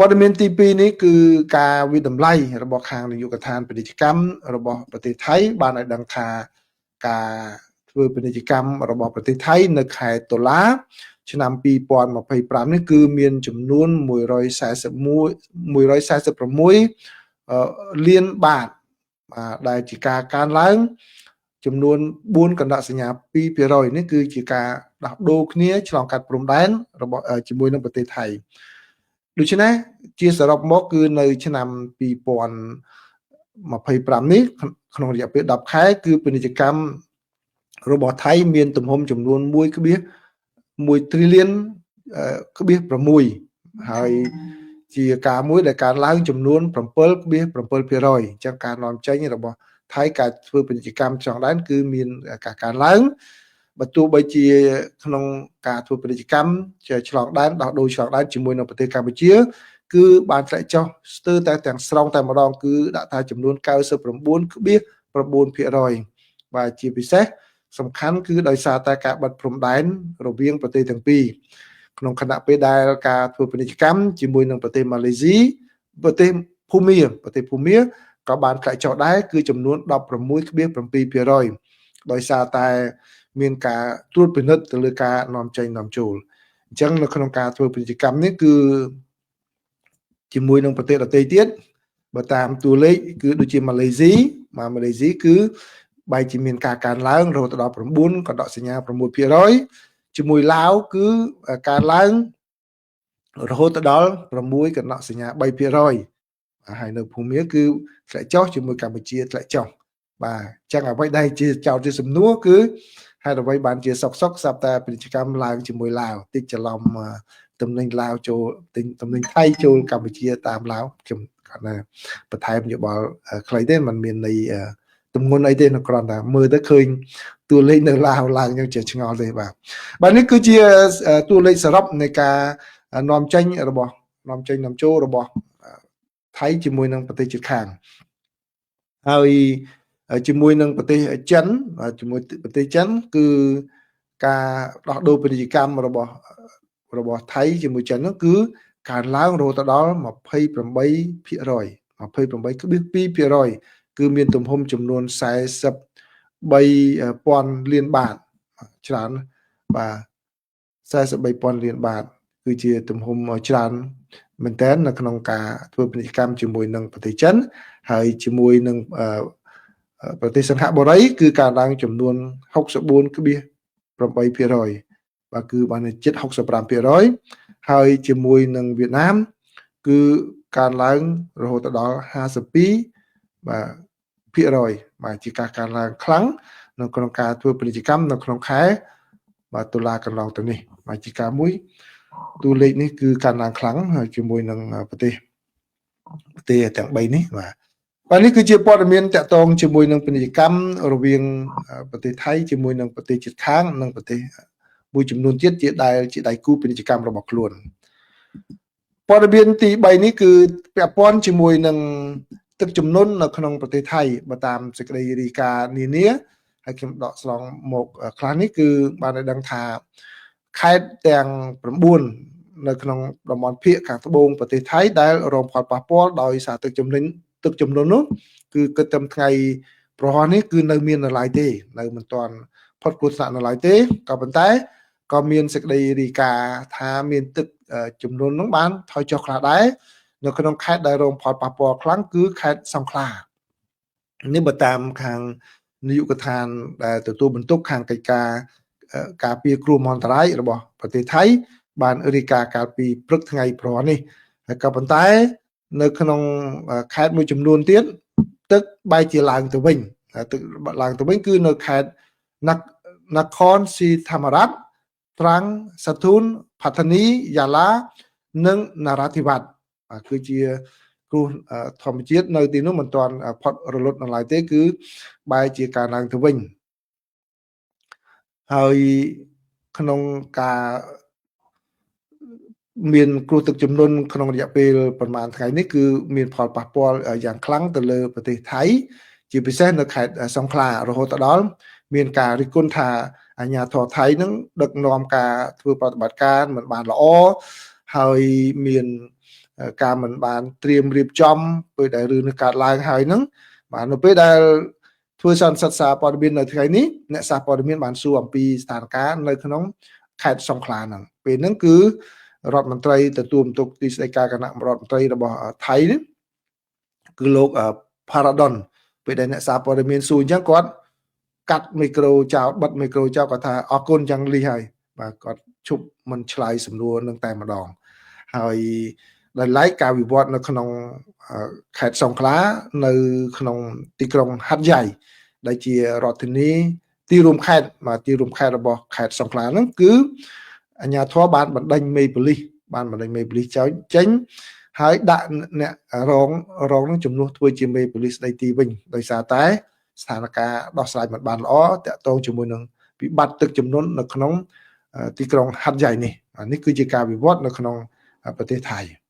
ព័ត៌មានទី2នេះគឺការវិតម្លៃរបស់ខាងនាយកដ្ឋានពាណិជ្ជកម្មរបស់ប្រទេសថៃបានឲ្យដឹងថាការធ្វើពាណិជ្ជកម្មរបស់ប្រទេសថៃនៅខែតុលាឆ្នាំ2025នេះគឺមានចំនួន141 146លានបាតបាទដែលជាការកើនឡើងចំនួន4កណ្ដាលសញ្ញា2%នេះគឺជាការដោះដូរគ្នាឆ្លងកាត់ព្រំដែនរបស់ជាមួយនឹងប្រទេសថៃដូច្នេះជាសរុបមកគឺនៅឆ្នាំ2025នេះក្នុងរយៈពេល10ខែគឺពាណិជ្ជកម្មរបស់ថៃមានទំហំចំនួន1.1 trillion ក្បៀស6ហើយជាការមួយដែលកើនឡើងចំនួន7.7%អញ្ចឹងការនាំចេញរបស់ថៃការធ្វើពាណិជ្ជកម្មឆ្លងដែនគឺមានការកើនឡើងបើទោះបីជាក្នុងការធ្វើពាណិជ្ជកម្មឆ្លងដែនដោះដូរឆ្លងដែនជាមួយនឹងប្រទេសកម្ពុជាគឺបានធ្លាក់ចុះស្ទើរតែទាំងស្រុងតែម្ដងគឺដាក់ថាចំនួន99.9%បាទជាពិសេសសំខាន់គឺដោយសារតែការបិទព្រំដែនរវាងប្រទេសទាំងពីរក្នុងខណៈពេលដែលការធ្វើពាណិជ្ជកម្មជាមួយនឹងប្រទេសម៉ាឡេស៊ីប្រទេសភូមាប្រទេសភូមាក៏បានធ្លាក់ចុះដែរគឺចំនួន16.7%ដោយសារតែមានការត្រួតពិនិត្យទៅលើការនាំចេញនាំចូលអញ្ចឹងនៅក្នុងការធ្វើពាណិជ្ជកម្មនេះគឺជាមួយនឹងប្រទេសដទៃទៀតបើតាមតួលេខគឺដូចជាម៉ាឡេស៊ីបាទម៉ាឡេស៊ីគឺបែរជាមានការកើនឡើងរហូតដល់9កណ្ដកសញ្ញា6%ជាមួយឡាវគឺកើនឡើងរហូតដល់6កណ្ដកសញ្ញា3%ហើយនៅភូមាគឺធ្លាក់ចុះជាមួយកម្ពុជាធ្លាក់ចុះបាទអញ្ចឹងអ្វីដែលជាចោទជាសំណួរគឺហេតុអ្វីបានជាសុកសុកស្រាប់តែពាណិជ្ជកម្មឡើងជាមួយឡាវតិចច្រឡំតំណែងឡាវចូលតំណែងថៃចូលកម្ពុជាតាមឡាវខ្ញុំគាត់ណាបន្ថែមយោបល់ខ្លីទេมันមានន័យទម្ងន់អីទេនៅគ្រាន់តែមើលទៅឃើញតួលេខនៅឡាវឡើងយ៉ាងជាឆ្ងល់ទេបាទបាទនេះគឺជាតួលេខសរុបនៃការនាំចេញរបស់នាំចេញនាំចូលរបស់ថៃជាមួយនឹងប្រទេសជិតខាងហើយជាមួយនឹងប្រទេសចិនជាមួយប្រទេសចិនគឺការដោះដូរពាណិជ្ជកម្មរបស់ថៃជាមួយចិននោះគឺកើនឡើងរហូតដល់28% 28.2%គឺមានទំហំចំនួន43,000លានបាតច្រើនបាទ43,000លានបាតគឺជាទំហំច្រើនមែនតើនៅក្នុងការធ្វើពាណិជ្ជកម្មជាមួយនឹងប្រទេសចិនហើយជាមួយនឹងប្រទេសសិង្ហបុរីគឺការឡើងចំនួន64.8%បាទគឺបានជិត65%ហើយជាមួយនឹងវៀតណាមគឺកើនឡើងរហូតដល់52បាទភាគរយបាទជាការកើនឡើងខ្លាំងនៅក្នុងការធ្វើពាណិជ្ជកម្មនៅក្នុងខែបាទតុលាកន្លងទៅនេះបាទជាការមួយតួលេខនេះគឺកើនឡើងខ្លាំងហើយជាមួយនឹងប្រទេសទាំង3នេះបាទបាទនេះគឺជាព័ត៌មានតាក់ទងជាមួយនឹងពាណិជ្ជកម្មរវាងប្រទេសថៃជាមួយនឹងប្រទេសជិតខាងនិងប្រទេសមួយចំនួនទៀតជាដែលជាដៃគូពាណិជ្ជកម្មរបស់ខ្លួនព័ត៌មានទី3នេះគឺពាក់ព័ន្ធជាមួយនឹងទឹកជំនន់នៅក្នុងប្រទេសថៃបើតាមសេចក្តីរាយការណ៍នានាហើយខ្ញុំដកស្រង់មកខ្លះនេះគឺបានឲ្យដឹងថាខេត្តទាំង9នៅក្នុងតំបន់ភាគខាងត្បូងប្រទេសថៃដែលរងផលប៉ះពាល់ដោយសារទឹកជំនន់នោះគឺគិតត្រឹមថ្ងៃប្រហោះនេះគឺនៅមាននៅឡើយទេនៅមិនទាន់ផុតគ្រោះថ្នាក់នៅឡើយទេក៏ប៉ុន្តែក៏មានសេចក្តីរាយការណ៍ថាមានទឹកចំនួននោះបានថយចុះខ្លះដែរនៅក្នុងខេត្តដែលរងផលប៉ះពាល់ខ្លាំងគឺខេត្តសង្ខ្លានេះបើតាមខាងនាយកដ្ឋានដែលទទួលបន្ទុកខាងកិច្ចការការពារគ្រោះមហន្តរាយរបស់ប្រទេសថៃបានរាយការណ៍កាលពីព្រឹកថ្ងៃព្រហស្បតិ៍នេះហើយក៏ប៉ុន្តែនៅក្នុងខេត្តមួយចំនួនទៀតទឹកបែរជាឡើងទៅវិញទឹកឡើងទៅវិញគឺនៅខេត្តនគរស៊ីធម្មរាជត្រាំងសាធូនផាថានីយ៉ាឡានិងណារាធិវត្តគឺជាគ្រោះធម្មជាតិនៅទីនោះមិនទាន់ផុតរលត់នៅឡើយទេគឺបែរជាការឡើងទៅវិញហើយក្នុងការមានគ្រោះទឹកជំនន់ក្នុងរយៈពេលប្រហែលថ្ងៃនេះគឺមានផលប៉ះពាល់យ៉ាងខ្លាំងទៅលើប្រទេសថៃជាពិសេសនៅខេត្តសង្ខ្លារហូតដល់មានការរិះគន់ថាអាជ្ញាធរថៃនឹងដឹកនាំការធ្វើប្រតិបត្តិការមិនបានល្អហើយមាន ការមិនបានត្រៀមរៀបចំពេលដែលរឿងនេះកើតឡើងហើយហ្នឹងបាទនៅពេលដែលធ្វើសន្និសីទសារព័ត៌មាននៅថ្ងៃនេះអ្នកសារព័ត៌មានបានសួរអំពីស្ថានភាពនៅក្នុងខេត្តសង្ខ្លាហ្នឹងពេលហ្នឹងគឺរដ្ឋមន្ត្រីទទួលបន្ទុកទីស្តីការគណៈរដ្ឋមន្ត្រីរបស់ថៃនេះគឺលោកផារ៉ាដុនពេលដែលអ្នកសារព័ត៌មានសួរអញ្ចឹងគាត់កាត់មីក្រូចោលបិទមីក្រូចោលគាត់ថាអរគុណយ៉ាងលីហើយបាទគាត់ឈប់មិនឆ្លើយសំណួរនឹងតែម្ដងហើយដោយឡែកការវិវត្តនៅក្នុងខេត្តសង្ខ្លានៅក្នុងទីក្រុងហាត់យ៉ៃដែលជារដ្ឋធានីទីរួមខេត្តបាទទីរួមខេត្តរបស់ខេត្តសង្ខ្លាហ្នឹងគឺអាជ្ញាធរបានបណ្ដេញមេប៉ូលីសបានបណ្ដេញមេប៉ូលីសចោលចេញហើយដាក់អ្នករងរងនឹងជំនួសធ្វើជាមេប៉ូលីសស្ដីទីវិញដោយសារតែស្ថានភាពដោះស្រាយមិនបានល្អតាក់ទងជាមួយនឹងវិបត្តិទឹកជំនន់នៅក្នុងទីក្រុងហាត់យ៉ៃនេះនេះគឺជាការវិវត្តនៅក្នុងប្រទេសថៃ។